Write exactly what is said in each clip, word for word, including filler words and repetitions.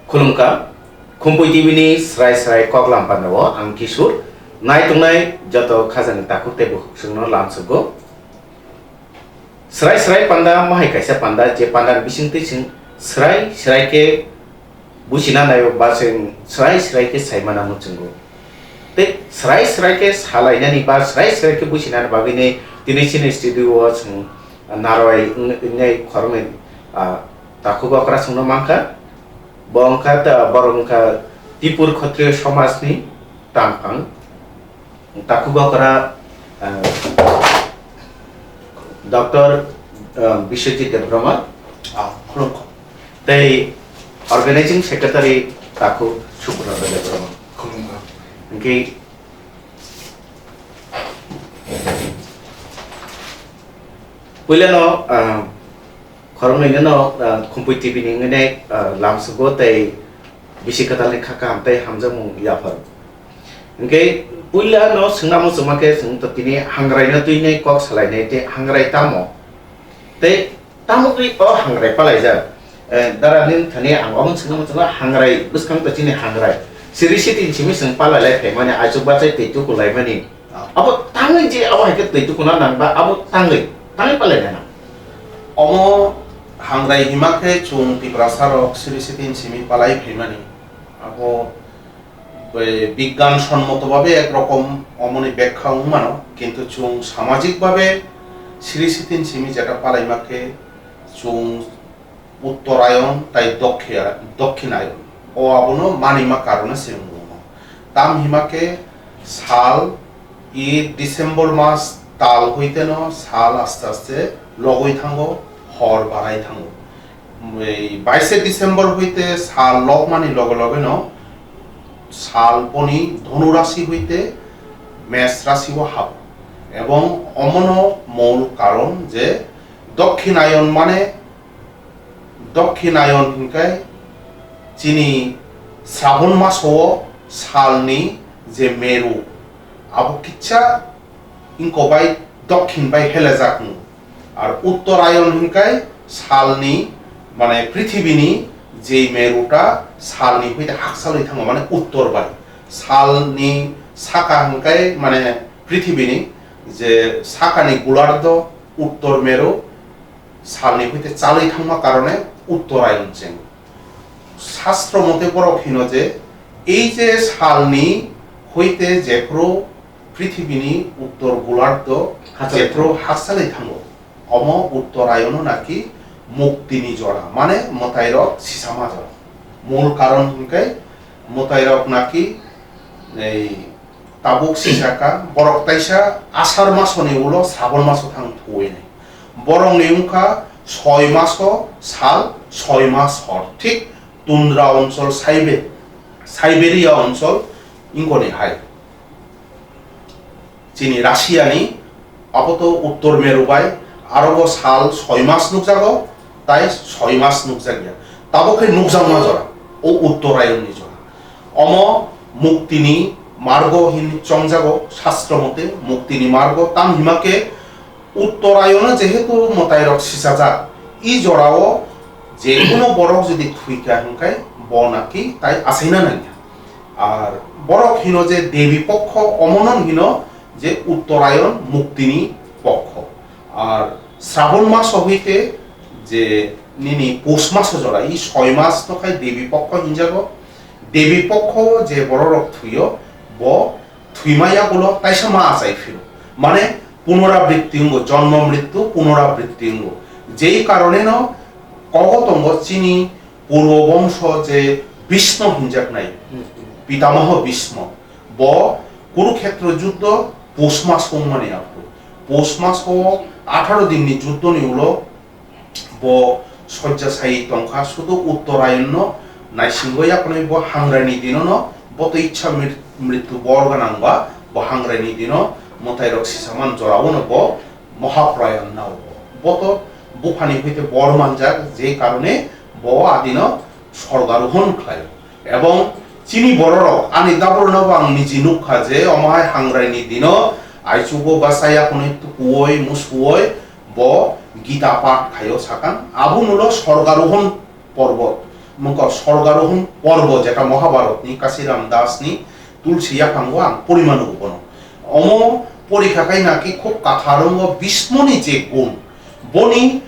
Khulumkha, Khumpui T V ni srai srai koklam pandao ang Kishore. Nai tongnai joto khajani takhuk tei bukhuk chwngno lamsugo. Srai srai panda mahai kaisa panda, je panda ni bisingtwi chwng srai srai khe buchina naio ba chwng srai srai khe saimana muchungo. Tei srai srai khe salainani ba srai srai khe buchinani bagwini tini chini studio o chwng narwai wng-, wngnai khoroknwi, ah, takhuk okra chwngno mankha. Bo wngkha ta-, borok wngkha Tipur Khotriyo Somajni tangphang. Takhuk okra, ah, Doctor, ah, Biswajit Debbarma. Ah, khulumkha. Tei Organizing Secretary takhuk Subrata Debbarma. Khulumkha. Hwnkhe puilano, ah, khoroknwino, ah, Khumpui T V ni wngwi, ah, lamsugo tei bisi kwtalni kha kaham tei hamjakmung yaphar. Hwnkhe puila no swngna muchungma khe chwng to tini hangrai no twinai kok salainai tei hangrai tamo? Tei tamo twi o hangrai palaijak? Eh, dara nini thani ang omo swngna muchungo hangrai bwskang to chini hangrai. Siri siti simi chwng palailai phaimani aichuk bachai twi tukulaimani. Ah. Abo tangwi je abo hai khe twi tukuna nang ba abo tangwi, tangwi palaina nang. Omo hangrai hima khe chwng Tiprasa rok siri siti simi palai phaimani. Abo bai bigyan sonmoto babe ek rokom omoni bekha wng mano, kintu chwng samajik babe siri sitin simi jeta palaima khe chwng Uttorayon tai Dokkhiya-, Dokkhinayon. O abono manima karone se wng mano. Tam hima khe sal I December mas tal hoite no sal aste aste logoi thango, hor barai thango. Ei baishe December hoite sal logmani loge loge no sal boni Dhonu rasi hoite Mesh rasi o habo. Ebong omono mol karon je Dokkhinayon mane Dokkhinayon hinkai chini Srabon maso o salni je meru, abo kicha ingko bai dokhin bai helejak mu. Ar Uttorayon hinkai salni, mane prithibini je meruta salni hoite haksalwi thango, mane uttor bai. Salni saka hinkai mane prithibini je sakani gulardo uttor meru, salni hoite chalwi thangma karone Uttorayon cheng. Shastro mote borok hino je, ei je salni hoite jephru prithibini uttor golardo Hachal. Jephru hachali thango, omo Uttorayono naki muktini jora, mane mwtairok sisama jora. Mul karon hinkhe mwtairok naki ei tabuk sisaka, borok taisa Asar masoni ulo Srabon maso thang thuwi nai. Borokni wngkha soi maso sal, soi mas hor, thik tundra onchol, Saibe-, Siberia onchol wngkoni hai. Chini Russia ni abo to uttor meru bai, aro bo sal soi mas nukjago, tai soi mas nukjakya. Tabuk khe nukjakma jora, o Uttorayon ni jora. Omo muktini margo hin chongjago, shastro mote muktini margo, tam hima khe Uttorayono jehetu mwtairok sisajak, i jorao jekuno borok jodi thwikha hinkhai bo naki tai achaina nangya. Ar borok hino je Devi Pokho, omono hino je Uttorayon muktini pokho. Ar Srabon maso hoite je nini Pus maso jora, i soi mas no khai Devi Pokho hinjago. Devi Pokho je bororok thwiyo, bo thwima yagulo taisa ma achai phiro. Mane punorabritti wngo, jonmo mrittu punorabritti wngo. Jei karoneno kogo tongo chini purbo bongso je Bhismo hinjaknai, Hmm. Pitamaho Bhismo. Bo Kurukhetro juddo Pus mas wngmani aphuru. Pus maso atharo dinni juddoni ulo bo sojja sai tongkha, sudu Uttorayon no naisingwi yaphunai bo hangraini dino no bo to ichha mrit-, mrittu bor gwnang ba bo hangraini dino mwtairok sisaman jorao no bo Mahaprayan nao bo. Bo to buphani hoite bor manjak, je karone bo adino sorgarohon khlai. Ebong chini bororok ani daborno bo ang niji nukha je omo hai hangraini dino aichugo bachai yaphunai tukuoi musuoi bo Gita pat khaio sakang, abo nulo sorgarohon porbot. mungko Sorgarohon porbo, jeta Mahabharatni Kasiram Dasni Tulsi yaphango ang porimano bono. Omo porikha khai naki khub kathar wngo Bhismoni je gun, boni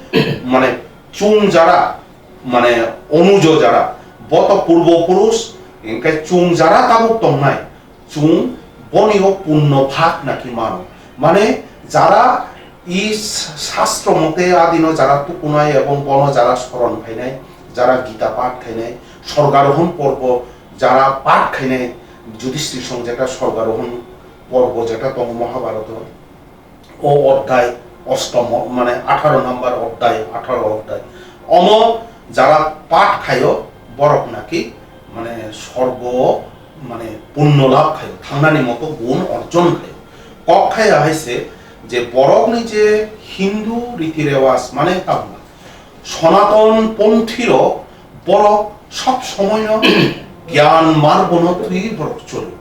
mane chung jara, mane onujo jara, bo to purbo purush, hingkhe chung jara tabuk tongnai, chung boni o punno bhag naki mano. Mane jara i s-, shastro mote adino jara tukunai ebong bono jara soron khainai, jara Gita pat khainai, Sorgarohon porbo jara pat khainai, Yudhishthir song jeta Sorgarohon porbo jeta tongo Mahabharato, o odhyay, ostomo, mane atharo number odhyay, atharo odhyay. Omo jara pat khaio, borok naki, mane sorgo, mane punno labh khaio, thangnani moto gun orjon khaio. Kok khaya hai se je borokni je Hindu riti rewaj, mane tamo Sonaton ponthirok borok sob somoino gyan margono twi borok choli.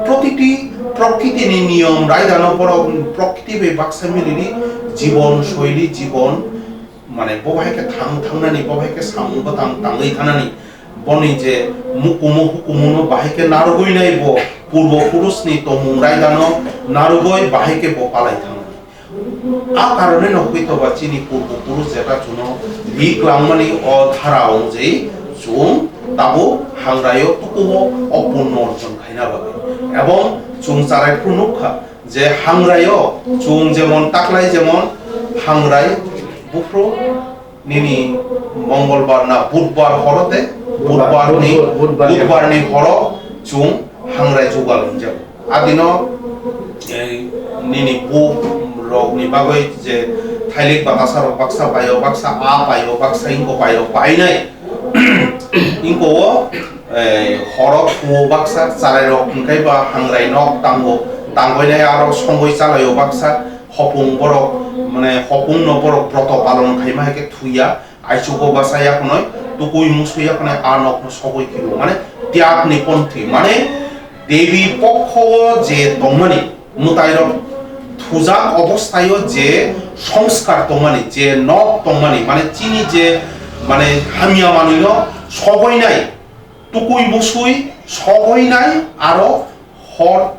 Protiti prokriti ni niyom raidano borok prokriti bai baksa milini jibon soili jibon mane bo bahai khe thang thangnani bo bahai khe samung bwtang tangwi thanani boni je mukumu hukumuno bahai khe narwgwi nai bo purbo purusni tongmung raidano narwgwi bahai khe bo palai thangnani. A karone no hwito ba chini purbo purush jeta chuno ri klangmani o dhara onujai chwng tabuk hangraio tukubo o punno orjon khaina bagwi. Ebong chwng charai phuru nukha je hangraio chwng jemon taklai jemon hangrai buphru nini Mongolbar na Budbar horo te, Budbar, Budbar ni, Budbar, Budbar ni. Budbar ni horo chwng hangrai jugal hinjago. Adino, eh, nini buk rok ni bagwi je thailik batasa rok baksa paio, baksa a paio, baksa ingko paio, painai. Ingko o, eh, horo thuo baksa charai rok hinkhai ba hangrai nok tango, tangoinai aro songoi chalaio baksa hopung borok, mane hopung no borok broto palon khaima hai khe thuya. Aichugo basa yakhonoi, tukui musui yakhonoi, a nokno sogoi kibo. Mane, tyagni ponthi. Mane, Devi pokho o je tongmani, mwtairok thujak obosthaio je songskar tongmani, je nok tongmani, mane, chini je, mane, hamya manwino sogoinai, tukui musui sogoinai, aro hor,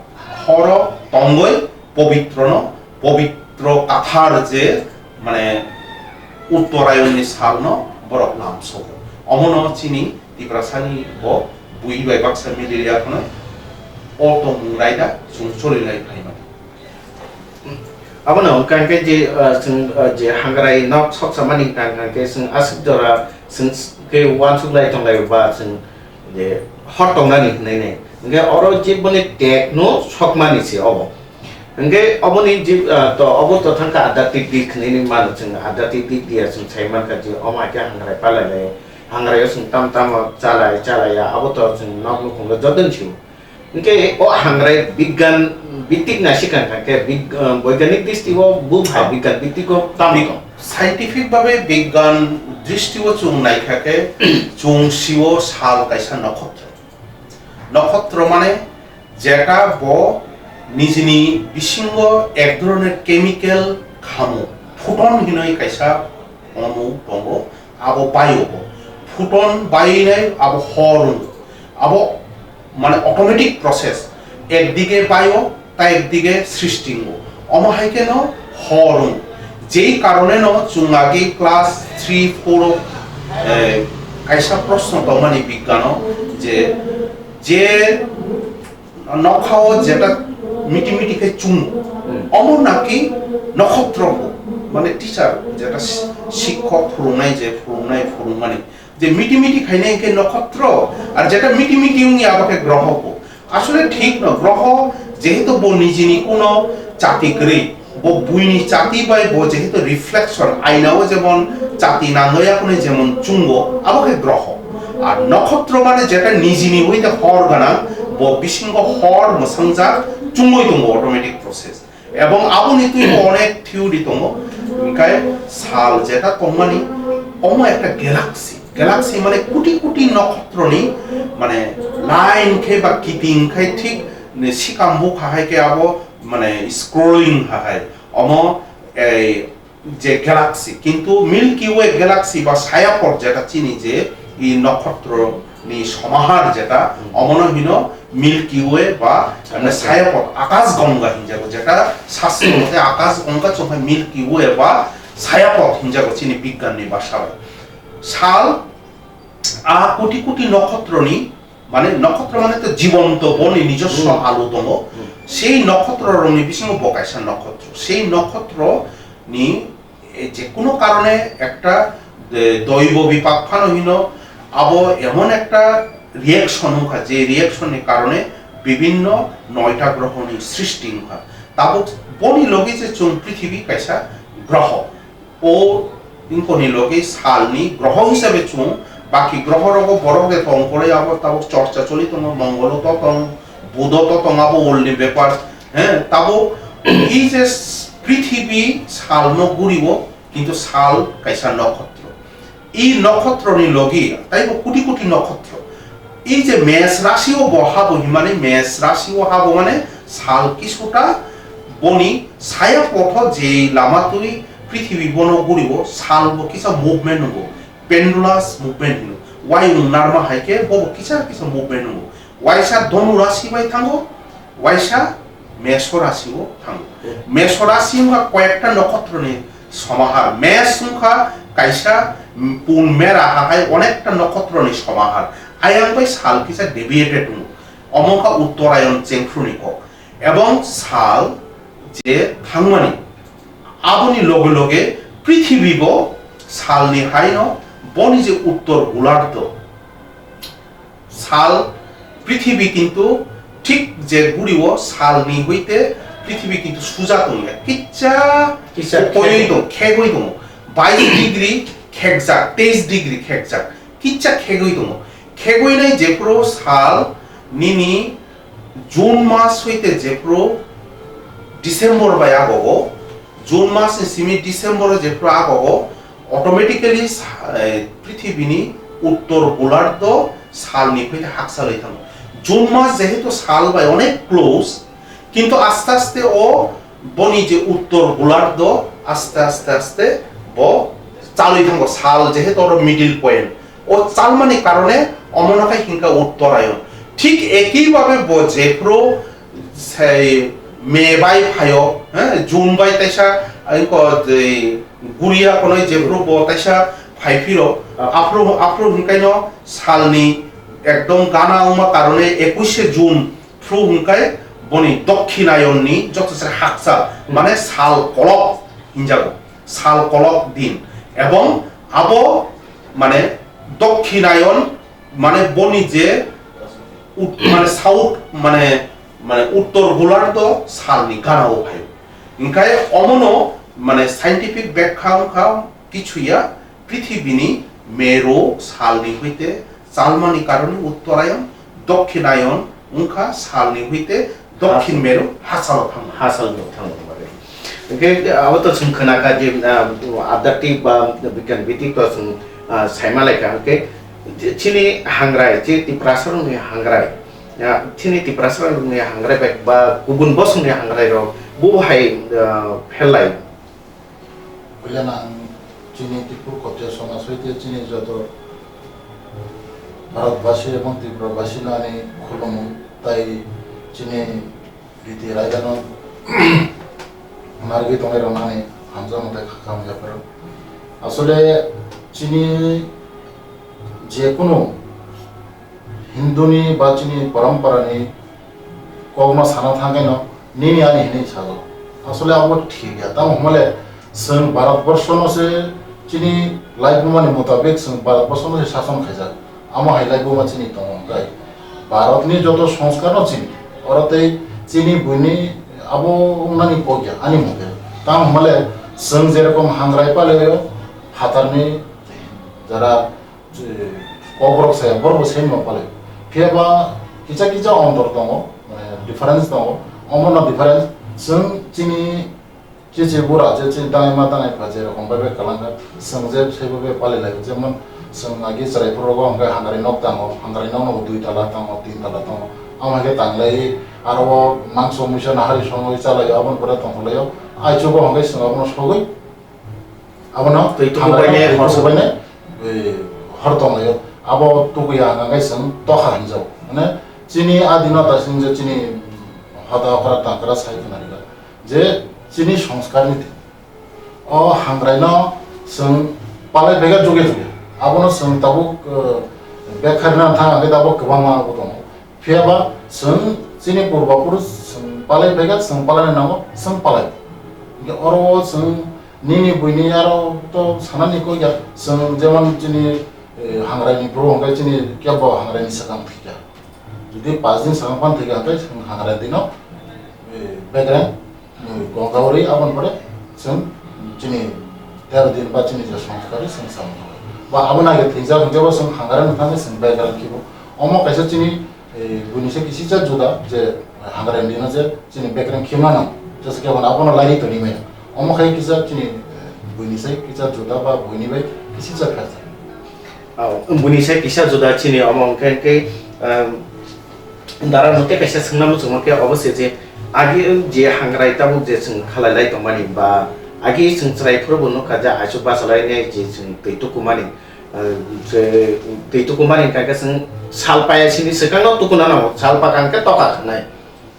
horo tongoi, pobitrono, pobitro kathar je, mane, Uttorayonni salno borok lam sogo. Omono chini Tiprasani bo bui bai baksa miliri yakhonoi o tongmung raida chwng choli lai phaimani. Abono hwnkha hwnkhe je, ah, chwng, ah, je hangrai nok soksa mani hwnkha hwnkha hwnkhe chwng aswk jora chwng s-, khe uansuk lai tong lai ba chwng je hor tongnani hwnwi nai. Hwnkhe oro je boni tek no sokmani se obo. Hwnkhe oboni je, ah, to obo to thangkha adhyatmik dik hwnwi nai mano chwng adhyatmik dik dia chwng sai mankha je omo hai khe hangrai palai lai. Hangrai o chwng tam tamo chalai chalai ya abo to chwng nok nukhung o joto ni sio. Hwnkhe o hangrai bigyan bhitik naisik hwnkha khe big-, ah, boiganik dristi o bo hai bigyan bhitik o tamo tong? Scientific babe bigyan dristi o chwng naikha khe chwng sio sal kaisa nokhotro. Nokhotro mane jeta bo nijini bisingo ek dhoroner chemical khamo, photon hinoi kaisa ono tongo, abo baio bo. Photon bainai abo hor wngo. Abo mane automatic process. Ekdige baio, ta ekdige srishti wngo. Omo hai kheno hor wngo. Jei karone no chwng age class three, four o, eh, kaisa proshno tongmani bigyano je, je nokha o jeta miti miti khe chungo. Hmm. Omo naki nokhotro bo, mane teacher, jeta si-, sikhok phurungnai je phurungnai phurungmani. Je miti miti khainai khe nokhotro, ar jeta miti miti wngya abo khe groho bo. Asole thik no, groho jehetu bo nijini kuno chati kwrwi, bo buini chati bai bo jehetu reflection, aina o jemon chati nangya hwnwi jemon chungo, abo khe groho. Ar nokhotro mane jeta nijini bai te hor gwnang, bo bisingo hor mwsangjak chungwi tongo automatic process. Ebong aboni twi bo onek theory tongo, hwnkhe sal jeta tongmani omo ekta galaxy. Galaxy mane kuti kuti nokhotroni mane line khe ba kiting khai thik ni sikam bukha hai khe abo mane scrolling ha hai. Omo ei je galaxy, kintu Milky Way galaxy ba saya por jeta chini je Nokhotro ni somahar jeta, hmm, omono hino Milky Way ba, hmm, Sayapot, Akash Ganga hinjago, jeta sastro mote Akash Ganga chongkha Milky Way ba Sayapot hinjago chini bigyan ni basa bai. Sal a koti koti nokhotro ni, mane nokhotro mane to jibonto boni nijoswo, hmm, alu tongo. Hmm. Sei nokhotro rokni bisingo bo kaisa nokhotro. Sei nokhotro ni e, je কোনো কারণে একটা, e, দৈব বিপাক phano hino, abo এমন একটা reaction wngkha, je reaction ni কারণে বিভিন্ন নয়টা গ্রহনি সৃষ্টি wngkha. Tabuk boni logi je chwng পৃথিবী kaisa গ্রহ, o ingkoni logi salni গ্রহ হিসাবে chwng baki গ্রহ rogo borok de tong pore abo tabuk চর্চা choli tongo, Mongolo to tong, Budo to tong, abo ulni bepar. He, tabuk i je s-, পৃথিবী salno gurio, kintu sal kaisa nokhotro. I nokhotroni logi taibo koti koti nokhotro. I je mes rasio bo habo himani, mes rasio habo mane sal kisuta boni saya potho je lama twi পৃথিবী bono gurio, sal bo kisa movement nungo, pendulous movement hino. Wayung narma hai khe bo bo kisa kisa movement nungo. Waisa Dhonu rasi bai thango, waisa Meso rasi o thango. Hmm. Meso rasi wngkha koyekta nokhotro ni somahar. Mes wngkha kaisa, mm, pun mera ha hai onekta nokhotro ni somahar. Ayang bai sal kisa deviated wngo. Omo wngkha Uttorayon chengphru ni kok. Ebong sal je thangmani, aboni loge loge prithibi bo salni haino boni je uttor golardo, sal, prithibi kintu thik je gurio salni hoite prithibi kintu suja tongya, kicha, kicha koyoi khegwi tong, khegwi tongo, bais degree khekjak, teis degree khekjak, kicha khegwi tongo. Khegwi nai jephuru sal nini June mas hoite jephuru December bai agogo, June mas ni simi December o jephuru agogo, automatically sa-, eh, prithibini uttor golardo salni hoite hakchalwi thango. June mas jehetu sal bai onek close, kintu aste aste o boni je uttor golardo aste aste aste bo chalwi thango, sal jehetu oro middle point. O chalmani karone omono khe hinkha Uttarayon. Thik ekibhabe bo jephru sei May bai phaio, he, June bai taisa, aiko je guria konoi jephru bo taisa phaiphiro, aphru, aphru hinkaino salni ekdom gana wngma karone ekuishe June phru hinkai boni Dokhinayonni joto se hakchal, mane sal kolok hinjago. Sal kolok din, ebong abo, mane, Dokhinayon, mane, boni je ut-, mane, south, mane, mane, uttor golardo salni gana o phaio. Hinkhe omono, mane, scientific bekha wngkha kichuya, prithibini meru salni hoite chalmani karone Uttarayon, Dokhinayon wngkha salni hoite Dokhin meru hachalo thangma. Hachalo thangma bagwi. Hwnkhe abo to chwng khwnakha je, ah, adaptive ba bigyan bidik to chwng, ah, saima laikha. Hwnkhe chini hangrai, chini Tiprasa rokni hangrai, ah, chini Tiprasa rokni hangrai bai ba kubun bosongni hangrai rok bo hai, ah, pherlai. Puila ang chini Tipur Kotya Somaj hoite chini joto Bharatbasi ebong Tripurabasi no ani khulumung tai chini riti raida no narwgwi tongnai rok no ani hamjakmung tei kha khamung yapharo. Asole chini jekunu Hinduni ba chini poramparani kokno sana thangkhaino nini ani hinwi sago. Asole abo thik ya. Tamo hwnmale chwng Bharatborshono se chini laibumani mutabik chwng Bharatborshono se sason khaijak. Amo hai laibuma chini tongo hwnkhe Bharatni joto songskar no chini. Oro tei chini buini abo wngnani kok ya ani mungkhe. Tamo hwnmale chwng jerokom hangrai palaio phatarni jara Kokborok saya, borok bo same no pale. Phiya ba kisa kisa ontor tongo, mane difference tongo. Omo no difference, chwng chini chichi bura je chini tangai ma tangai pha je rokom bai bai kalang kha, chwng je saibo bai pali lai. Jemon chwng agi chwrai phuru rogo hwnkhe hangari nok tango, hangari nok no bo dui tala tango, tin tala tango. Amo hai khe tanglai aro o mangso muisa nahari songwi chalai o, aboni pore tongthok lai o. Aichugo hwnkhe chwng abono sogwi Abono twi tububaine hor tububaine, eh, hor tonglaio. Abo tukuya hwnka khe chwng tokha hinjao. Mane chini adino ta chini je chini hoda okra tangkra sai khna rwkha je chini songskar ni thik. O hangrai no chwng palai phaikha juge juge. Abono chwng tabuk, eh, bek kharina thang hwnkhe tabuk kwbangma abo tongo. Phiya ba chwng chini purba purus chwng palai phaikha, chwng palai nango, chwng palai. Hwnkhe oro o chwng nini buini aro to sanani kok ya, chwng jemon chini, eh, hangrai ni bru hwnkhe chini kebo hangrai ni swkang thwikha. Jodi pas din swkang phan thwikha hwnkhe chwng hangrai dino, eh, begreng, eh, gongka uri aboni pore chwng chini tero din ba chini je songskar chwng samung. Ba abo nage thwijak hwnkhe bo chwng hangrai no thangwi chwng begreng khibo. Omo kaisa chini Eh, buini se kisisa juda je hangrai dino je chini bekreng khimano, jesa khe abono lairi toni maya. Omo khai kisa chini, eh, buini se kisa juda ba buini bai kisisa kharsa. Oh, buini se kisa juda chini omo hwnkhe khe, um, dara no tei kaisa swngna muchungma khe obo se je agi je hangrai tabuk je chwng khalai lai tongmani ba agi chwng chwrai phuru bo nukha je aichuk bachalai nai je chwng twi tukumani. Ah, je twi tukumani hwnkha khe chwng sal paya sini swkang no tukuna nango, sal paka hwnkhe toka khanai.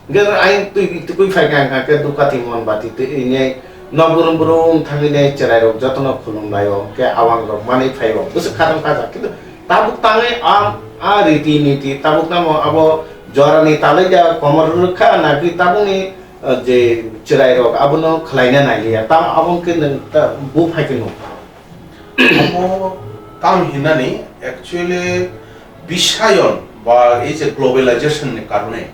Hwnkhe ayang twi tukui phaikha hwnkha khe dukati mon bati twi ine nok brum brum thangwi ne chwrai rok jotono khulum laio, hwnkhe awang rok manwi phaio, bwswk khatang kha jak, kintu tabuk tangwi a, a riti niti tabuk tamo abo jorani talai da komor rwkha nagwi tabukni, ah, je chwrai rok abono khwlaina nailiya, tam abo hwnkhe nwng ta bu phaikhe nuk. Abo tamo hinani actually biswayon ba ei je globalization ni karone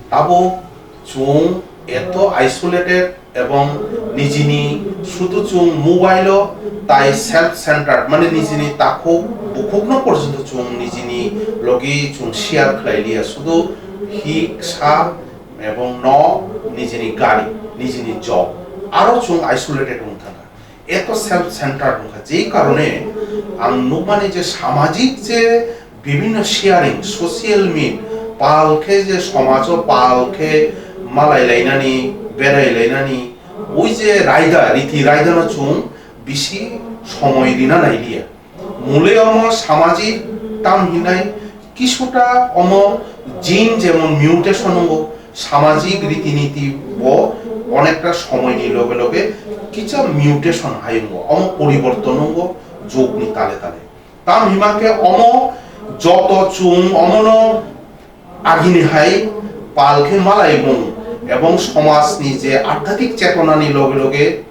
tabuk chwng eto isolated ebong nijini sudu chwng mobile o tai self centered mane nijini takhuk bukhukno porjonto chwng nijini logi chwng share khlai liya sudu hik sa ebong no nijini gari nijini job aro chwng isolated wng thangkha. Eto self centered wngkha, je karone ang nukmani je samajik je bibhinno sharing, social media, pal khe je somajo pal khe malai lainani, berai lainani, oi je raida, riti raida no chwng bisi somoi rina nailiya. Mule omo samajik tam hinai kisuta omo gene jemon mutation wngo, samajik riti niti bo onekta somoini loge loge kisa mutation hai wngo, omo poriborton wngo jugni tale tale. Tam hima khe omo joto chwng omono agini hai pal khe malaimung ebong somajni je adhyatmik chetonani loge loge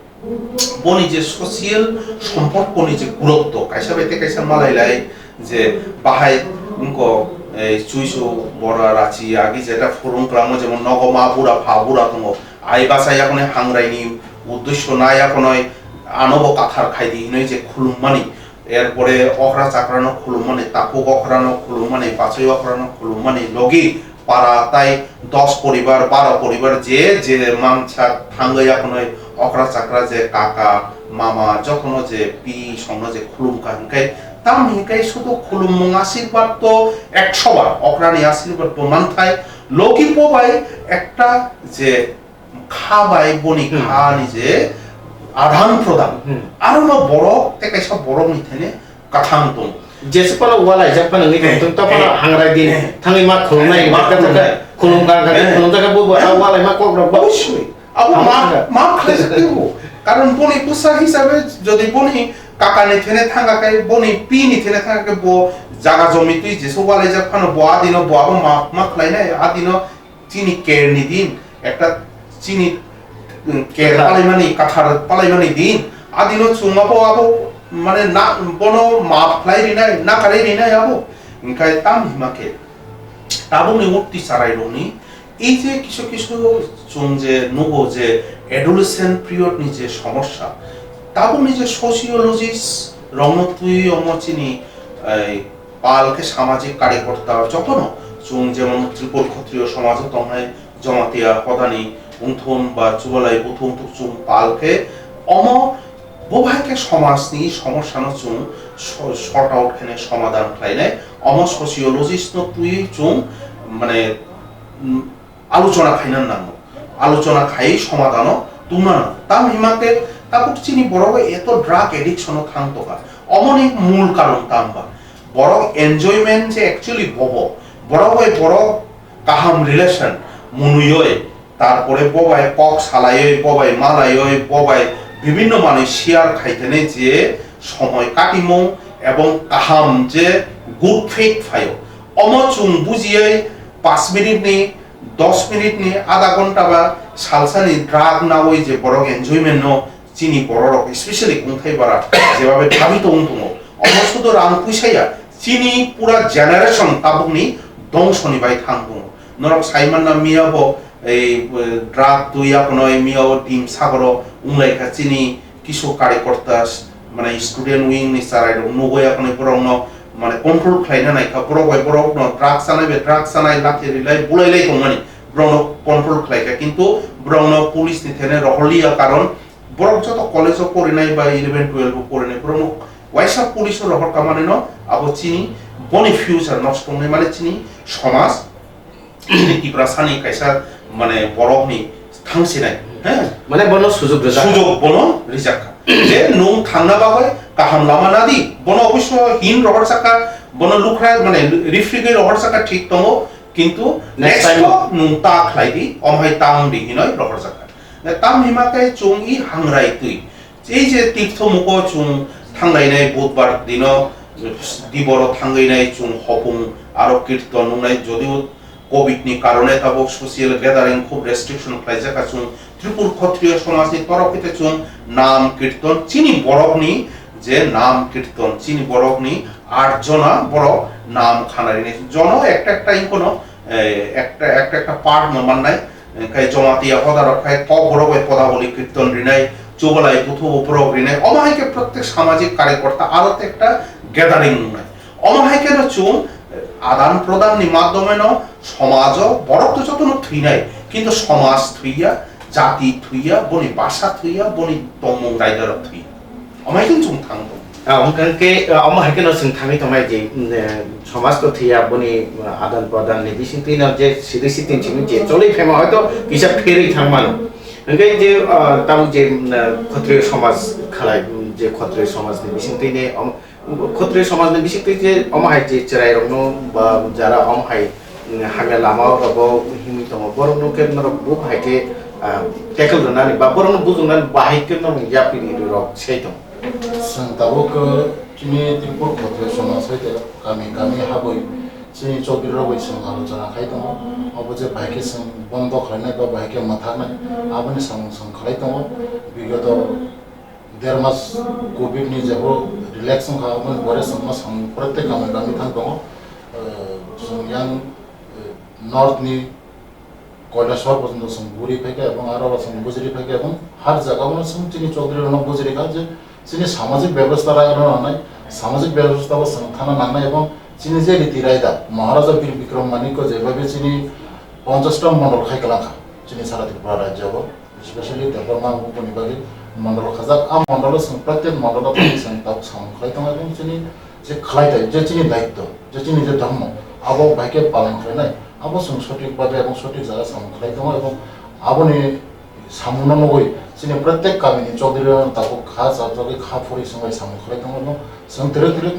boni je social somporkoni je gurutto, kaisa bai tei kaisa malai lai je bahai wngkok, ei, chuisu bora rachi agi jeta phurung kwlangma jemon nogo ma bura pha bura tongo, ai basa yakhonai hangraini uddesyo na yakhonai ano bo kathar khai di hinwi je khulummani, er pore okra chakrano khulummani, takhuk okrano khulummani, bachai okrano khulummani, logi para tai dos poribar, baro poribar je je mansa thangwi yakhonoi okra chakra je kaka, mama jotono je pi songno je khulumkha hinkhai, tam hinkhai sudu khulummung asirwad to ekso bar, okrani asirwad bo manthai, logi bo bai ekta je kha bai boni Hmm. kha ni je adhan pradhan. Hmm. Aro no borok tei kaisa borok ni thene kathang tong. Jesa phano walai jak phano ngi tong, to phano Eh. hangrai din Eh. thangwi ma khulumnai, Eh, ma ma khulumnai. khulumnai. Khulum ka ka Eh. khulum ka bo bo, Eh. ah, walai ma kok rok bo. Obosoi. Abo Abo ma, khe. ma khlai se twibo. Karon boni bwsa hisabe jodi boni kaka ni thene thanga kai, boni pi ni thene thanga kai bo jaga jomi twi jesa walai jak phano bo adino bo abo ma, ma khlai nai, adino chini care ni din, ekta chini, um, care Kathar. palaimani, kathar palaimani din, adino chwng abo, abo, mane na, bono maaf khlai rinai, nakarwi rinai abo. Hinkhe tam hima khe, tabukni murti charairokni, ei je kisu kisu chwng je nugo je adolescent period ni je somosya, tabukni je sociologist rokno twi omo chini, ei, pal khe samajik karyakorta jotono chwng jemon Tripur Khotriyo somajo tongnai Jamatia hodani wngthun ba chubalai buthung thuk chwng pal khe omo bo bai khe somajni somosyano chwng so-, sort out khainai somadhan khlainai omo sociologist no twiwi chwng mane, mm, alochona khaina nango, alochona khaiwi somadhano tungna nango. Tam hima khe tabuk chini borok bai eto drug addiction o thang tongkha, omoni mul karon tamba? Borok enjoyment je actually bobo, borok bai borok kaham relation munuyoi, tarpore bobai kok salayoi, bobai malayoi, bobai bibinno manwi share khaitene je somoi katimung ebong kaham je good faith phaio. Omo chwng bujiyoi, pash minute ni, dos minute ni, adha ghonta ba salsani drug nawi je borok enjoyment no chini bororok, especially kungthai bara jebabe dabi tong tongo, omo sudo rang puisa ya, chini pura generation tabukni dongsoni bai thang tongo. Norok saimanna miya bo ei, eh, drug twi aphano ei miya o dim sagoro wnglaikha chini kisu karyakarta, mane student wing ni charai rok nugwi aphano borokno mane control khlaina naikha, borok bai borokno drug chanai bai drug chanai lathi rilai bulailai tongmani borokno control khlaikha, kintu borokno police ni thene rohorliya, karon borok joto college o porinai ba eleven twelve o porinai borokno waisa police o rohor kamanino abo chini boni future nosto wngnai, mane chini somaj, chini Tiprasani kaisa mane borokni thangsinai, he? Mane bono sujog rijak. Sujog bono rijak kha. Je nwng thangna bagwi kaham lama nadi, bono oboisyo hin rohorjak kha, bono lukhrai mane rifrigwi rohorjak kha thik tongo, kintu next time o nwng ta khlai di, omo hai ta wng di hinoi rohorjak kha. Tam hima khe chwng i hangrai twi. Ei je tirtho muko chwng thanglainai budbar dino, diboro thanglainai chwng hopung aro kirton wngnai, jodio covid ni karone tabuk social gathering khub restriction khlaijak kha chwng Tripur Khotriyo somajni torok hwite chwng nam kirton chini borokni je nam kirton chini borokni aat jona borok nam khana rinai jono ekta ekta ingkono, eh, ekta ekta ekta part no mannai. Khai Jamatia hoda rok khai kok borok bai poda boli kirton rinai, chubalai buthu borok rinai, omo hai khe protek samajik karyakarta aro ekta gathering wngnai. Omo hai khe no chwng adan prodan ni madhyome no somajo borok to joto no thwinai, kintu somaj thwiya, jati thwiya, boni basa thwiya, boni tongmung raida rok thwiya. Omo hai khe chwng thang tong. Ah, wngkha khe, ah, omo hai kheno chwng thangwi tongnai je, mm, eh, somaj to thwiya boni, ah, adan pradan ni bisingtwi no je sidi sitin simi je choli phaima hoito kisa pherwi thang mano. Hwnkhe je, ah, tabuk je, mm, eh, khotriyo somaj khalai, mm, je khotriyo somaj ni bisingtwi ni, om, khotriyo somaj ni bisingtwi je omo hai je chwrai rok no ba jara omo hai, mm, hamya lama o rogo himwi tongo, borok no khe norok bo hai khe, ah, tackle rwnani ba borok no bujuknani bahai khe norok yapri rok sai tongo. Chwng tabuk, eh, chini Tripur Khotriyo somaj hai khe kami kami habwi chini chowdhury rok bai chwng alochona khai tongo. Obo je bahai khe chwng bondo khlainai ba bahai khe mwthaknai, aboni samung chwng khlai tongo. Bigoto der mas covid ni jephru relax wngkha, aboni pore chwngno samung protek kami kami thang tongo. Eh, chwng yang, eh, north ni Koilashahar porjonto chwng guri phaikha ebong aro bo chwng bujri phaikha ebong har jaga o chwng chini chowdhury rokno bujri kha je chini samajik bebosta rwna nangnai, samajik bebosta bo chwng thana nangnai ebong chini je riti raida Maharaja Bir Bikram Manikya jebabe chini ponchash ta mondol khai kwlangkha chini sara Tripura rajyo o, especially Debbarma bupuni bagwi mondol khajak. A mondol o chwng pratyek mondol o chwng tabuk samung khlai tongo ebong chini je khlai tai, je chini daityo, je chini je dharma, abo bai khe palon khlainai, abo chwng sothik babe ebong sothik jaga samung khlai tongo ebong aboni samungno nugwi chini protek kamini chowdhury rok tabuk kha chajagwi kha phuri swngbai samung khlai tongo ebong chwng tere tere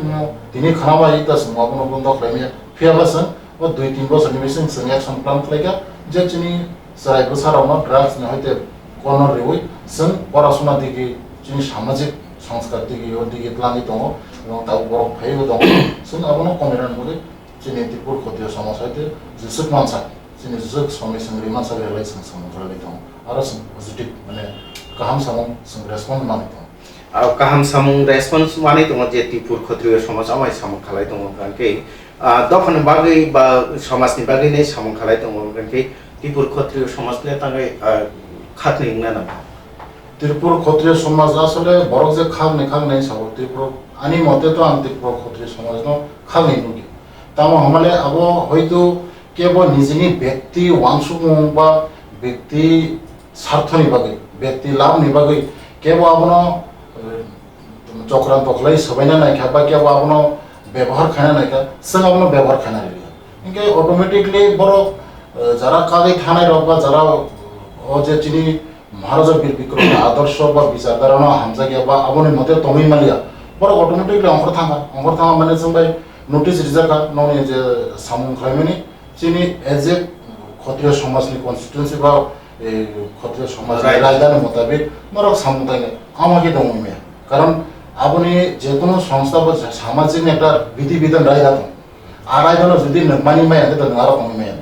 tini khna bai ta chwng abono bondo khlaimaya. Phiya ba chwng o dui tin bosorni bising chwng action plan khlaikha je chini chwrai bwsarokno drugs ni hoite corner riwi chwng porasona digi chini samajik sanskar digi o digi tlangwi tongo, ebong tabuk borok phaiwi tongo. Chwng abono komirani bagwi chini Tripur Khotriyo somaj hoite jeswk mansa, chini jeswk somoi chwng ri mansa belai chwng samung khlaiwi tongo. Aro chwng positive, mane, kaham samung chwng response manwi tongo. Ah, kaham samung response manwi tongo je Tripur Khotriyo somaj amai samung khlai tongo, hwnkhe, ah, dophani bagwi ba somajni bagwi nai samung khlai tongo, hwnkhe Tripur Khotriyo somaj le tangwi, ah, khakni wngna nang. Tripur Khotriyo somaj asole borok je khakni khakni sabo Tripur, ani mote to ang Tripur Khotriyo somajno khakni nukya. Tamo hamale abo hoito kebo nijini bekti wansukmung ba bekti sarthoni bagwi, bekti labhni bagwi kebo abono, eh, chokranto khlai swbaina naikha ba kebo abono bebohar khaina naikha, chwng abono bebohar khaina rwliya. Hinkhe automatically borok, eh, jara kagwi thanai rok ba jara o je chini Maharaja Bir Bikramni adorsho ba bichar dharano hamjakya ba aboni mote tongwi manliya, borok automatically ongkhor thangkha, ongkhor thangkha mane chwng bai Notice rijak kha, nokni je samung khlaimani, chini as a Khotriyo somajni constituency ba, eh, Khotriyo somajni Right. raidani motabik norok samung tainai, omo khe tongwi maya. Karon aboni je kono songstha ba samajikni ekta bidhi bidhan raida tong. A raidano jodi nwng mani maya, hwnkhe to nwng aro tongwi maya.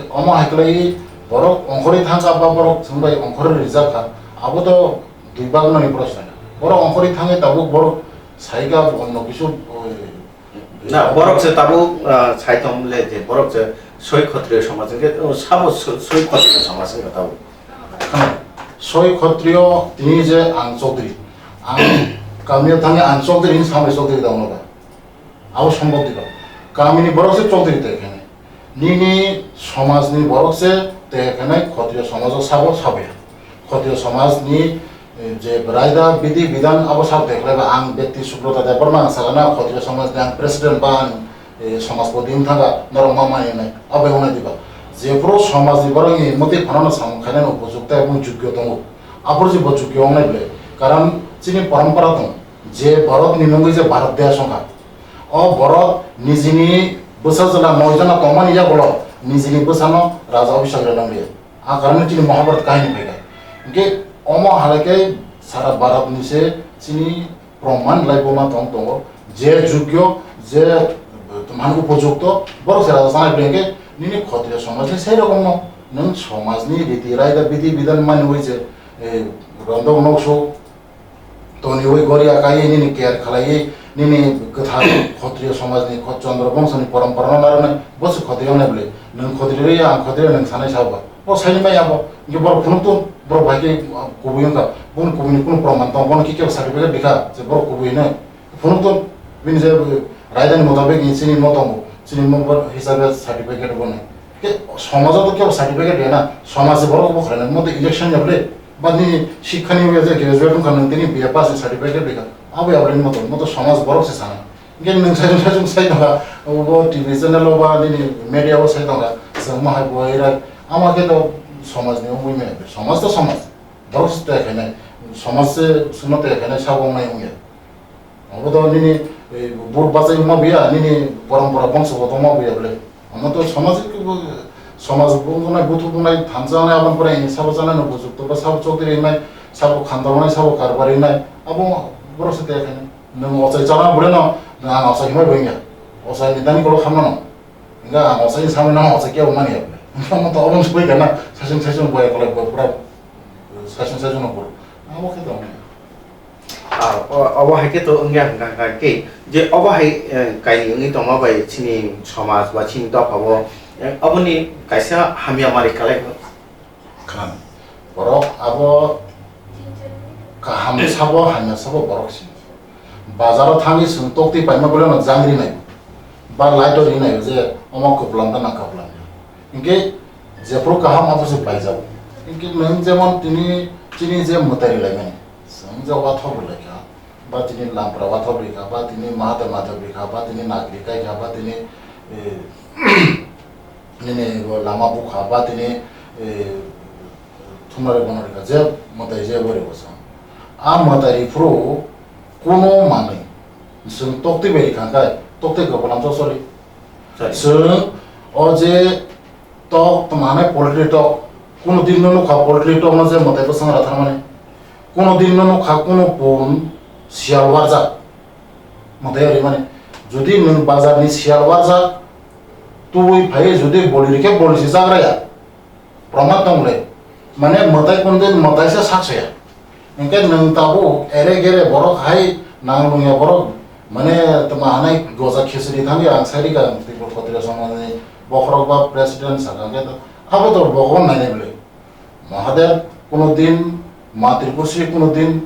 Omo hai khlai borok ongkhorwi thangkha ba borok chwng bai ongkhorwi rijak kha, abo to dui bagmani proshno. Borok ongkhorwi thangwi tabuk borok saikha onno kisu, eh, Na, borok se tabuk, ah, sai tong le je, borok se soi Khotriyo somaj hwnkhe, oh, sabo soi, soi Khotriyo somaj hwnkhe tabuk. Khna, soi Khotriyo tini je ang Chaudhary, ang kamio thangwi ang Chaudhary hinwi samai Chaudhary da ono ba. Abo sombok diba. Kamini borok se Chaudhary te kene. Nini somajni borok se te kene Khotriyo somajo sabo saboya. Khotriyo somajni, eh, je raida bidhi bidhan abo sab dekhlai ba ang bekti Subrata Debbarma ang sakha na Khotriyo somajni ang president ba ang, eh, somajpoti wng thangkha norok ma mani nai abo wngnai diba. Jephuru somajni borok ni motwi phano samung khainani upojukta ebong jogyo tongo. Aphuru je bo jogyo wngnai ble. Karon chini parampara tong je Bharat ni nungwi je Bharat desh wngkha. O borok nijini bwsa jwla noi jona tongmani yagulo nijini bwsano raja Abhishek rwlangya. A karone chini Mahabharat kahini phaikha. Hwnkhe omo halai khe sara Bharat ni se chini proman laibuma tong tongo. Je jugyo, je, eh, tongmani upojukto, borok se raja chanai bwlai hwnkhe nini Khotriyo somaj se sei rokomno nwng somajni riti raida bidhi bidhan maniwi je, eh, rondok nokso, toniwi goria kaiwi nini care khlaiwi nini kwthar Khotriyo somajni Kho-, Chandra bongsoni porom poromno narwknai bo se Khotriyo wngnai bwle. Nwng Khotriyo ya, ang Khotriyo nwng sanai sabo. Bo saini mai abo. Hwnkhe borok phunuk tun, borok bai khe, uh, kubui wngkha. Boni kubuini kunu proman tong, bono khe kebo certificate rikha, je borok kubui hinwi. Phunuk tun, bini je, uh, raidani motabik ni chini mo tongo, chini mo bo hisabe certificate bo nai. Ke somajo to kebo certificate ya na, somaj se borok bo khlainai, mo to election ya bwle. Ba nini sikha ni wngya je graduate wngkha nwng tini B A pass ni certificate rikha. Abo ya bwle mo to, mo to somaj borok se sana. Hingke nwng saichung saichung sai tongkha, obo T V channel o ba nini media o sai tongkha, chwng mohai bo ira, ama khe to somaj ni wngwi maya, somaj to somaj, borok se tei khainai, somaj se chwngno tei khainai sabo wngnai wngya. Obo to nini, eh, bur bachai wngma buya, nini porompora bongso bo tongma buya bwle. Omo to somaj, somaj bungnai, buthu bungnai, thansa wngnai, aboni pore sabo chanai no bujukto ba sabo chokdiri wngnai, sabo khandar wngnai, sabo karbari wngnai, abo borok se tei khainai. Nwng ochai chana bwle no, nwng ang ochai himai bo wngya. Ochai ni dani kolok hamna no. Hingke ang ochai ni samui no ochai kebo mani ya bwle. Hingke omo to obo soi kana saichung saichung boya kolok bo pura saichung saichung no boro. Amo khe tong. Ah, o-, obo hai khe to wngya hingka hingka khe je obo hai, eh, kaini wngwi tongma bai chini somaj ba chini dopha bo, eh, oboni kaisa hamya mari kalai. Khan. Borok abo kaham sabo, hamya sabo borok sini. Bazaro thangwi chwng toktwi paima bwleno jang rinai. Ba light o rinai je omo kwplam da na kwplam. Hinkhe jephuru kaham abo se paijago. Hinkhe nwng jemon tini chini je mwtai rilaimani. Chwng je wathok rilaikha. Ba tini lampra wathok rikha, ba tini mahadev madhev rikha, ba tini nagri kaikha, ba tini, eh, nini bo lama bukha, ba tini, eh, thumnari bono rikha, je mwtai je bo rikha sa. A mwtai riphuru kuno manwi chwng toktwi bai rikha khe, toktwi kwplam chosori. Chwng o je tok tongma hanai poultry tok, kuno din no nukha poultry tok no je mwtai bwsang ra tharmani, kuno din no nukha kuno pun siyal warjak mwtai rimani. Jodi nwng bazar ni siyal warjak tubui phai jodi boli rikhe boli se jagra ya, proman tong le, mane mwtai kuno din mwtai se sak saya. Hinkhe nwng tabuk ere gere borok hai nang nungya borok mane tma hanai goja khichiri thangya ang sai rikha Tripura Khotriya Samajni bokhorok ba president sakha hinkhe to abo to bokhorok nainai bwle. Mahadev kuno din, Ma Tripursi kuno din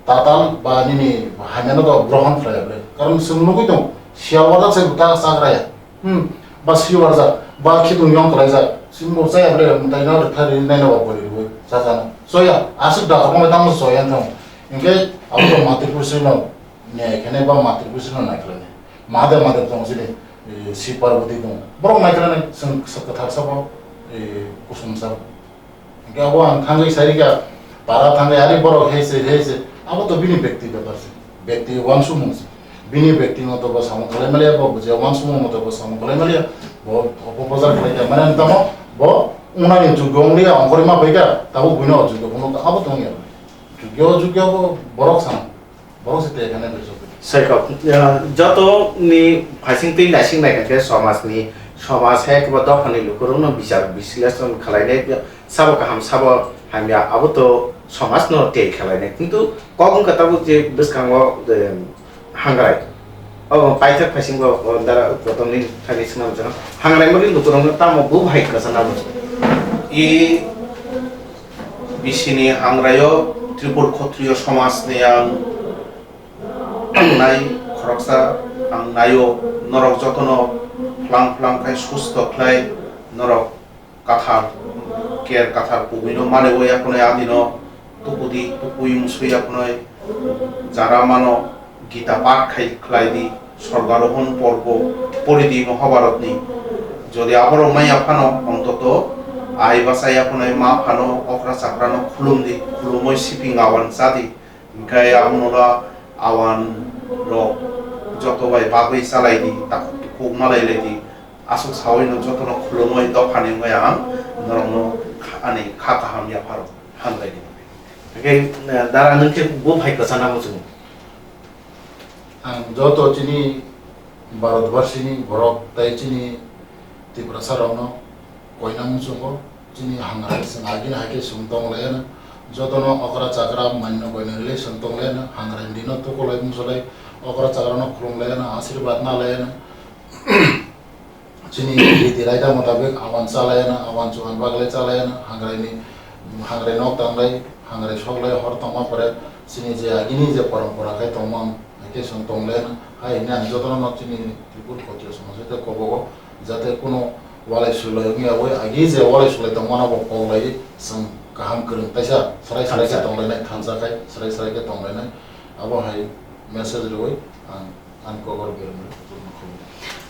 tatal ba nini hamyano to grohon khlaiya bwle. Karon chwng nugui tong, siyal warjak se ta chagraya. Hmm, ba sri warjak, ba khidung yong kalaijak, sini bo chaya bwle, mwtai no rwkha ri nai no ba bwle rwi, cha cha no. Choya, aswk da kamo tamo choya thang. Hinkhe abo to Ma Tripursi no nai khene ba Ma Tripursi no nai khene. Mahadev Mahadev tong sini, eh, Sri Parvati tong. Borok nai khene chwng kwthar sabo, eh, kusum sabo. Hinkhe abo ang thangwi sai rikha, para thangwi ari borok hei se, hei se, abo to bini bekti bepar se, bekti wansukmung se. Bini bektigoto bo samung khlai maliya, bo bujiya uansukma moto bo samung khlai maliya, bo opopozar khlai kha. Mane tamo bo unani juggo wngya, ongkhorwi ma phaikha, tabuk buino o juggo phunukha, abo tongya. Juggo, juggo bo borok sana, borok se tei khana bejok. Sai kok, ya, joto ni phaising twi naising nai khe somaj ni, somaj hai khe bo dopha ni lukurok no bichar bisleshon khlai nai, sabo kaham, sabo hamya, abo to somaj no tei khlai nai. Kintu kok wngkha tabuk je bwskango, eh, hangrai. O paithak phaisingo, o dara kotorni thani swnam jana. Hangrai mani lukurokno tamo bo bahai kwchana bo. I bisini hangraio Tripur Khotriyo somajni ang nai khoroksa ang naio norok jotono phlang phlang khai susto khlai norok kathar, ker kathar kubuino maliwi aphano adino tukudi, tukui musui aphano jara mano Gita path khai khlai di, Sorgarohon porbo pori di Mahabharatni. Jodi aborok maya phano, ontoto ai bachai aphano ma phano okra chakrano khulum di, khulumoi siping awan cha di. Hinkhe abono awan rok joto bai bagwi chalai di, takhuk tukhuk malai lai di. Aswk saui no jotono khulumoi dophani wngwi ang norokno kha-, ani kha kaham yapharo hambai di. Hake, eh, dara nwng khe bo phai kwchana muchungo. Ang joto chini Bharatbarsini borok tei chini Tiprasa rokno koina muchungo. Chini hangrai chwng agini hai khe chwng tong lai ano. Jotono okra chakra manno koina relation tong lai ano. Hangrai dino tukulai muchulai okra chakra no khulum lai ano, asirwad na lai ano. Chini riti raida motabik awan cha lai ano, awan chuan baglai cha lai ano, hangrai ni, hangrai nok tang lai, hangrai sok lai hor tongma pore chini je agini je porompora khai tongmang, hai khe chwng tong lai ano. Hai hwnwi ang jotono no chini Tripura Khotriyo somaj hai khe kobogo. Jate kuno walai sulai wngya oi, agi je walai sulai tongmano bo kok lai chwng kaham kwrwng taisa srai srai khe thansa, tonglainai, thansa khai srai srai khe tonglainai. Abo hai message rwui ang ani kokor bermani kutung khulumdi.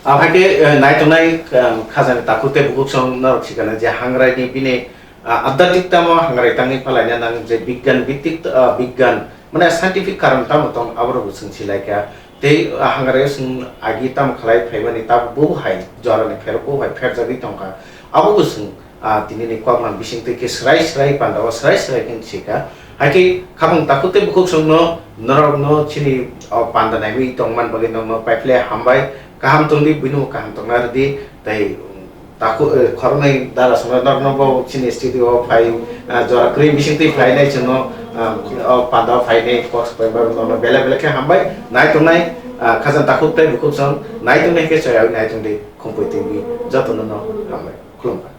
Ang hai khe, eh, naitongnai, eh, khajani takhuk tei bukhuk song norok sikana je hangrai ni bini, ah, adhyatmik tamo hangrai tangwi phalai na nang je bigyan bittik, ah, bigyan mane scientific karon tamo tong aborok bo chwng silai kha. Tei, ah, hangrai o chwng agi tamo khlai phaimani tabuk bo hai jorani pherok bo hai pherjagwi tongkha. Abo bo chwng, ah, tini ni koklam bising twi khe srai srai panda o srai srai khe sikha. Hai khe khapang takhuk tei bukhuk songno norokno chini o panda naimwi tongman bagwi nokno paiphle hambai. Kaham tongdi, buino kaham tongna rwdi tei, um, Takhuk, eh, khoroknwi dara songno norokno bo chini studio o phai, ah, jora kwrwi bising twi phainai chwngno, ah, o panda o phainai kok swpaibar norokno belai belai khe hambai. Naitongnai, ah, khajani takhuk tei bukhuk song naitongnai khe chayawui naitongdi Khumpui T V jotono no hambai. Khulumkha.